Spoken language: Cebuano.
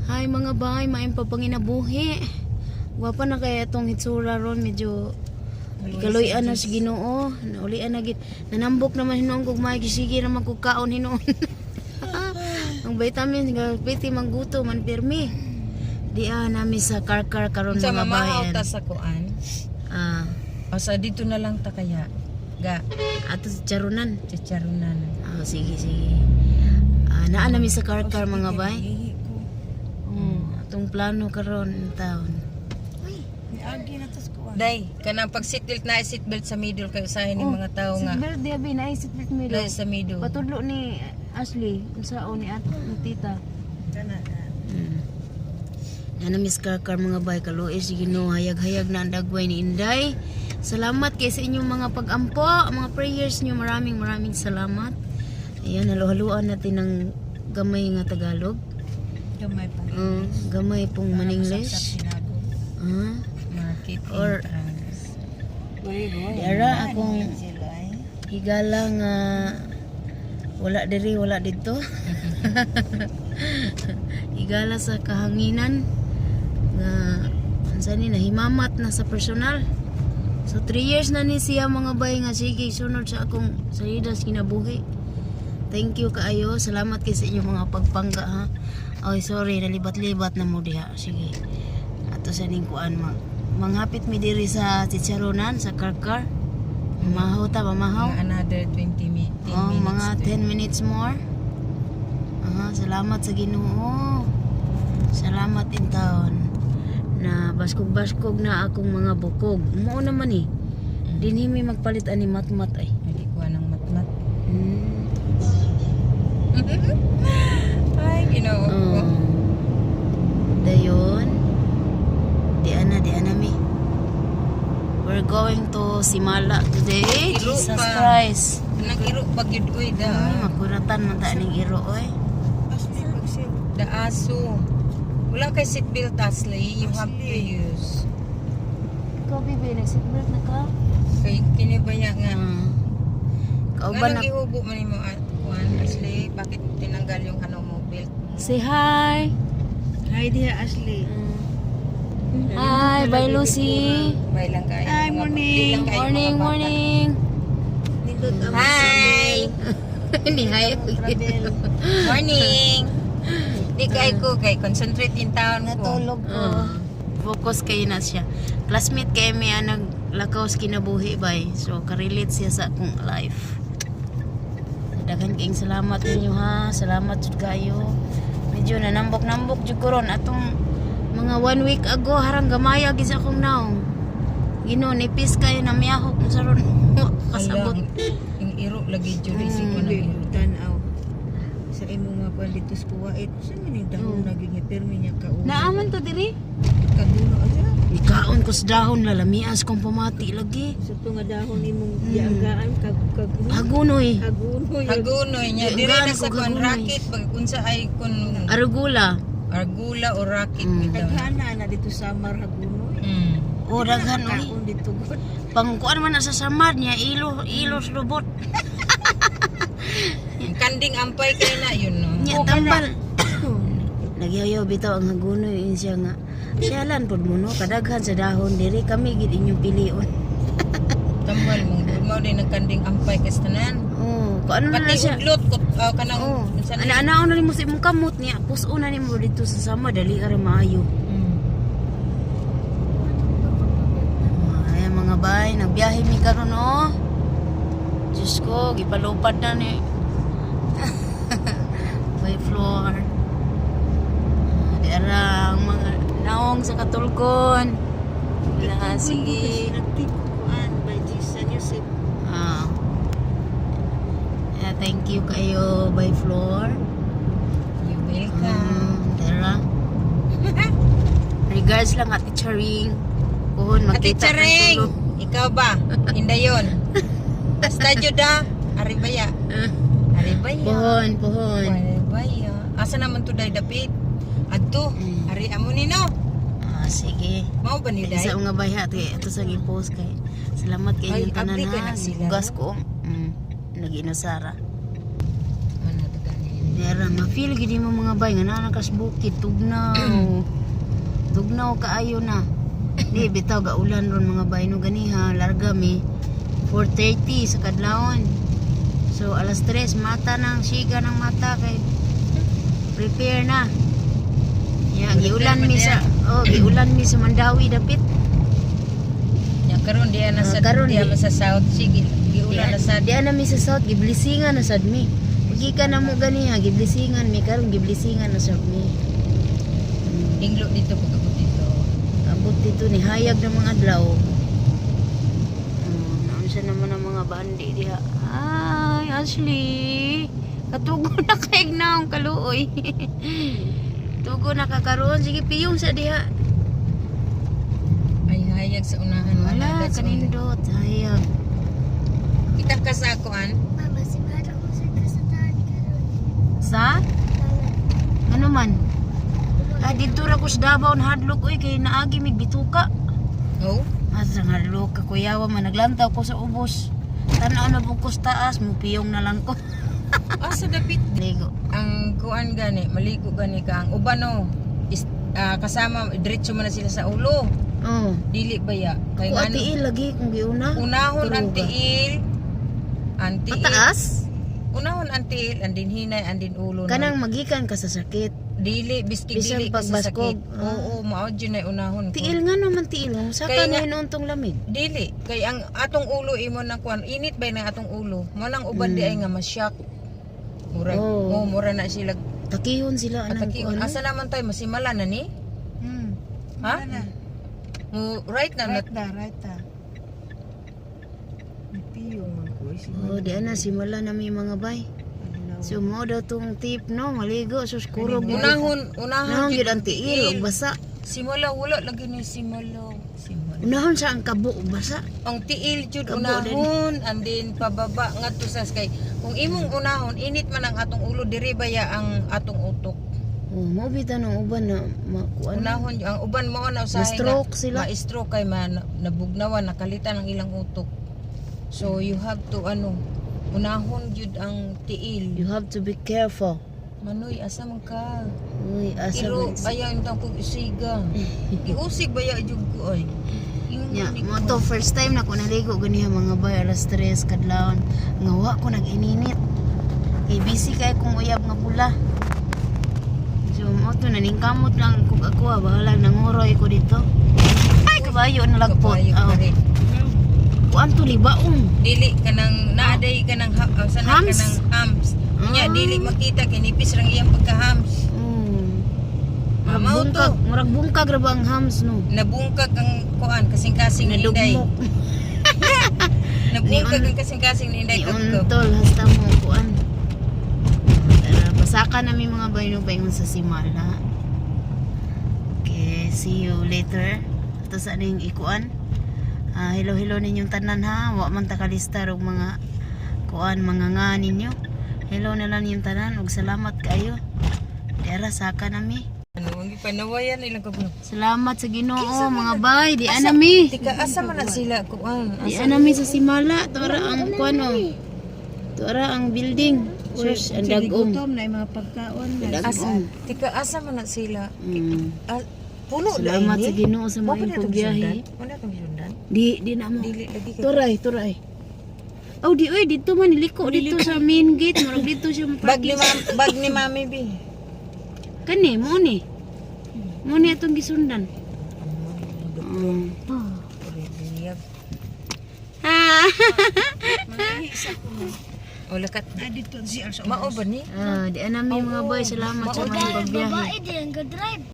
Hi, mga bay, maayong pagpanginabuhi. Gwapa na kaya itong hitsura ron, medyo ikaluyan na sa Ginoo. Naulian na gid. Nanambok naman hinuon kog may gisige naman kog kaon hinuon. Ang vitamins nga piti mangguto man pirmi. Di ah nami sa Carcar karon, Sa mga mamahaw bayan. ta sa kuan. Ah, O sa dito na lang ta kaya. Ga, ato sa Charonan. Chicharonan. Ah, sige sige. Ah, naa nami sa Carcar, mga bay. Oh, atong plano karon taon. Day, kanang pag seatbelt na seatbelt sa middle kay usahin ni mga tao nga. Seatbelt di abi na seatbelt mi Dai sa middle. Patudlo ni Ashley unsaon ni at ni tita. Nana Miss Karkar, mga bay, kaluoy si Ginoo, hayag-hayag na ang dagway ni Inday. Salamat kay sa inyong mga pagampo, mga prayers niyo, maraming maraming salamat. Ayan, halu-haluan natin ng gamay nga Tagalog. Gamay pa. Gamay pong Manenglish. Ah, Market entrance. Diara akong higala nga wala diri wala didto. Higala sa kahanginan nga unsa ni nahimamat na sa personal. So 3 years na ni siya, mga bay, nga sige sunod sa akong salida sa kinabuhi. Thank you kaayo. Salamat kay sa inyong mga pagpangga ha. Ay, sorry, nalibat-libat na mo diha. Sige. Ato sa ning kuan manghapit mi diri sa Chicharonan sa Karkar. Mamahaw ta, mamahaw. Mga another 20 10 Oh, minutes. mga 10 minutes more. Aha, salamat sa Ginoo. Salamat in taon na baskog-baskog na akong mga bukog. Mao naman eh. Dinhi mi magpalit ani matmat ay. Hindi ko ng matmat. Ay, Ginoo ko. Oh. Dayon. Di ana, di ana mi. We're going to Simala today. Iro Jesus pa. Christ. Nang iro pag yun, uy, da. Ay, makuratan man ta ning iro oy. Da aso. Wala kay seatbelt, Ashley. You have to use. Ikaw, bibi, nag-seatbelt na ka? Kay kini ba ya nga? Kauban Nga na. gihubo man nimo ah, kuan, Ashley? Bakit tinanggal yung ano mo, belt mo? Say hi. Hi dear Ashley. Hi, bye Lucy. Bay lang kayo. Hi, morning. Di lang kayo Morning, mga bata. morning. Nindot ang Hi! Ni hi. travel. Morning! Di kay ko kay concentrate in town ko. Natulog ko. Focus kayo na siya. Classmate kay mi ang naglakaw sa kinabuhi bay. So karelate siya sa akong life. Daghan kayong salamat ninyo ha. Salamat jud kayo. Medyo nanambok-nambok jud ko ron atong mga one week ago, harang gamaya gid sa akong naong. Ginoo, nipis kayo na miyahok mo sa ron. Kasabot. Ala, ang iro lagi jud isip ko ng Hindi iro. tanaw. Sa imo nga kuan dito sa Kuwait, sa man yung dahon naging pirmi niya kaon. Naaman to diri. Kaguno asa. Nikaon ko sa dahon, lalamias kong pamati lagi. Sa to nga dahon imong gianggaan kag kag Hagunoy. hagunoy. Hagunoy niya Di, dire gaan na sa ko kuan hagunoy. racket pag unsa ay kun Arugula. argula o racket bitaw. Daghana na dito sa Samar hagunoy. O daghan oy. Kaon dito gud. Pangkuan man na sa samar niya ilo ilo sa lubot. Ang kanding ampay kay na yun no. Niya tambal. Nagyayaw bitaw ang hagunoy yun siya nga. Siyalan pod mo no kadaghan sa dahon diri kami gid inyong pilion. Tambal mo mao din ang kanding ampay kay tanan. Oh, kuan na Pati na siya. udlot ko kanang Oh, unsa na- ana-ana na nimo sa imong kamot niya. Puso na nimo dito sa sama dali ka ra maayo. Ay, mga bay, nagbiyahe mi karon oh. Diyos ko, gipalupad na ni. By floor. Ah, di ara ang mga naong sa katulgon. Wala, sige. Nagtip kuan by Jesus Joseph. Ah. Yeah, thank you kayo by floor. You welcome. Tara. Regards lang, Ate Charing. Kuhon, Ate magkita ng Charing, tulog. ikaw ba? Indayon. Basta jud ah. Aribaya. Aribaya. Puhon, puhon. Aribaya. Asa naman to day dapit? Adto, ari amo nino. Ah, sige. Mao ba ni day? Sa mga bayha, ate, ito sa gipost kay. Salamat kay Ay, inyong tanan abli kay ha. nagsila, Bugas no? ko. Naginusara. Ano to gani? Dera, ma-feel gid mo, mga bay, nga naa ka sa bukid, tugnaw. Tugnaw kaayo na. Di bitaw ga ulan ron, mga bay, no. Ganiha larga mi 4:30 sa kadlawon. So alas 3 mata nang siga ng mata kay prepare na. Ya, giulan mi sa oh, giulan mi sa Mandawi dapit. Ya karon diya na sa Ah, karon diya man sa south, sige, giulan na sa Di na mi sa south, giblisingan na sad mi. Gikan na mo ganiha, giblisingan mi karon, giblisingan na sad mi. Inglo dito pagabot dito. Abot dito ni hayag ng mga adlaw. Oh, naunsa naman ang mga bandi diha. Ay, Ashley. Katugo na kay naong kaluoy. Tugo na kakaroon. Sige, piyong sa diha. Ay, hayag sa unahan. Wala, that's only. kanindot. Hayag. Kita ka sa kuan. Mama, si Mara ko sa kasataan karon. Sa? Ano man? Ah, dito ra ko sa Davao nahadlok oy kay naagi mig bituka. Oh. Asa nga hadlok ka kuyawa man, naglantaw ko sa ubos. Tan-aw na bukos taas, mupiyong na lang ko. Asa dapit Ligo. Ang kuan gani, maligo gani ka ang uban no. Is, kasama diretso man na sila sa ulo. Oh. Dili ba ya? Kay Ko ngano atiil lagi kung giuna. unahon ang Turuga. tiil. Ang tiil. Pataas? Unahon ang tiil, andin hinay, andin ulo na. Kanang magikan ka sa sakit. Dili biski Bisan dili ka sa pagbaskog. sakit. Oo, mao jud na unahon ko. Tiil nga naman tiil. Mo saka Kaya na nga- hinuon tong lamig. Dili kay ang atong ulo imo na kuan, init ba na atong ulo? Mo nang uban di ay nga ma-shock. Mura, Oh. oh, mura na sila Takihon sila anang ataki. kuan. Asa naman tayo masimala na ni? Ha? Wala na. Mo right na Right na, right na. May piyong man ko. Eh, si Oh, di ana simula na mi, mga bay. Adlaw. So mo daw tong tip no, maligo sus kurog. Unahon, unahon Unahon gyud ang tiil ug basa. Simula wala lagi ni simula. Simula. Unahon sa ang kabo ug basa. Ang tiil jud Kabo unahon and then pababa ngadto sa kay kung imong unahon init man ang atong ulo, diri baya ang atong utok. Oh, mo bitaw ng uban na makuan. Unahon ang uban mo na usahay nga Ma-stroke sila. Ma-stroke kay man nabugnawan, nakalitan ang ilang utok. So you have to ano, unahon jud ang tiil. You have to be careful. Manoy, asa man ka? Uy, asa Pero man. ayaw yung kog usiga. Iusig baya jud ko ay. Ingon Nya, ni mo ko. to first time na ko naligo ganiha, mga bay, alas 3 kadlawon. Nga wa ko nag-ininit. Kay busy kay kong uyab nga pula. So mo to naningkamot lang kog ako, ah, bahala nanguroy ko dito. Ay, kabayo na lagpot. Kabayo Oh. pa rin. Kuan to libaong. Dili kanang naaday kanang sana Hams? kanang hams. Unya Ah. dili makita kay nipis rang iyang pagka-hams. Murag Mao to. bungkag, murag bungkag ra ba ang hams no? Nabungkag ang kuan kasing-kasing ni Inday. Nadugmok. Nabungkag ang kasing-kasing ni Inday Kapkap. Niuntol hasta mo kuan. Tara, pasaka na mi, mga bayno, paingon sa Simala. Okay, see you later. Ito sa ning ikuan. Ah, hello hello ninyong tanan ha. Wa man ta kalista og mga kuan, mga nga ninyo. Hello na lang ninyong tanan ug salamat kaayo. Dara saka na mi. Ano ang gipanawayan ilang kabuno. Salamat sa Ginoo, mga bay. Di ana mi. Tika asa man na sila kuan? Di ana mi sa Simala. Tuara ang kuan oh. Tuara ang building. Sus, ang dagom. Gutom na yung mga pagkaon. Na. Asa tika asa man na sila? Ah, puno Salamat na sa ini. Ginoo sa Mo mga pa na itong pagbiyahe. sundan? Mo na itong sundan? Di di na mo. Dili lagi kay Turay, turay. Oh, di oy dito man niliko dito sa main gate, murag dito siya Bag ni maparking. mam, bag ni Mami B. Kani mo ni. Mo ni atong gisundan. Ah. O lakat. Ah, dito siya sa Mao ba ni? Ah, di ana mi, mga boy, salamat sa mga pagbiyahe. Babae din ang drive.